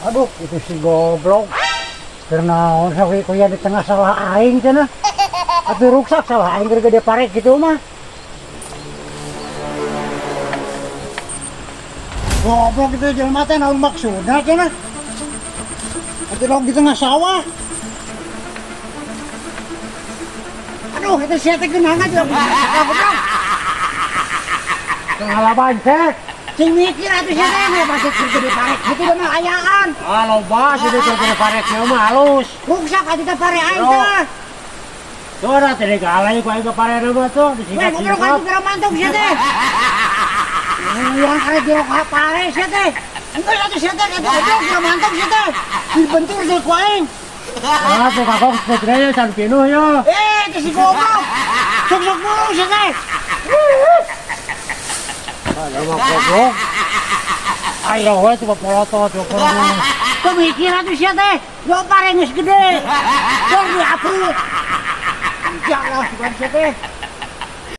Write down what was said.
Aduh, itu si goblok. Keur naon sawi kuya di tengah sawah aing cenah. Atuh ruksak sawah aing keur gede pare kitu mah. Goblok itu jelema teh naon maksudna cenah. Atuh dong di tengah sawah. Aduh, itu sia teh geunahna juga goblok. Tengah bancet. Cing mikir atuh sia teh ngabacet keur gede pare kitu da mah ayaan. Ah, loba sih teh gede pare kieu mah halus. Ruksak atuh teh pare aing teh. Tuh ada teh galai ku aing ke pare mah tuh Weh, goblok atuh kira mantung sia teh. Uang kare jero ka pare sia teh. Enggeus atuh sia teh atuh goblok kira mantung sia teh. Dibentur teh ku aing. Ah, tuh kakok putranya can pinuh yo. Eh, itu si goblok. Sok-sok mulu sia teh. Ah, mah goblok. Ayo we coba polotot coba polotot. Tuh mikir atuh sia teh. Yo pare geus gede. Dor diaprut. Jangan lah sugan sia teh.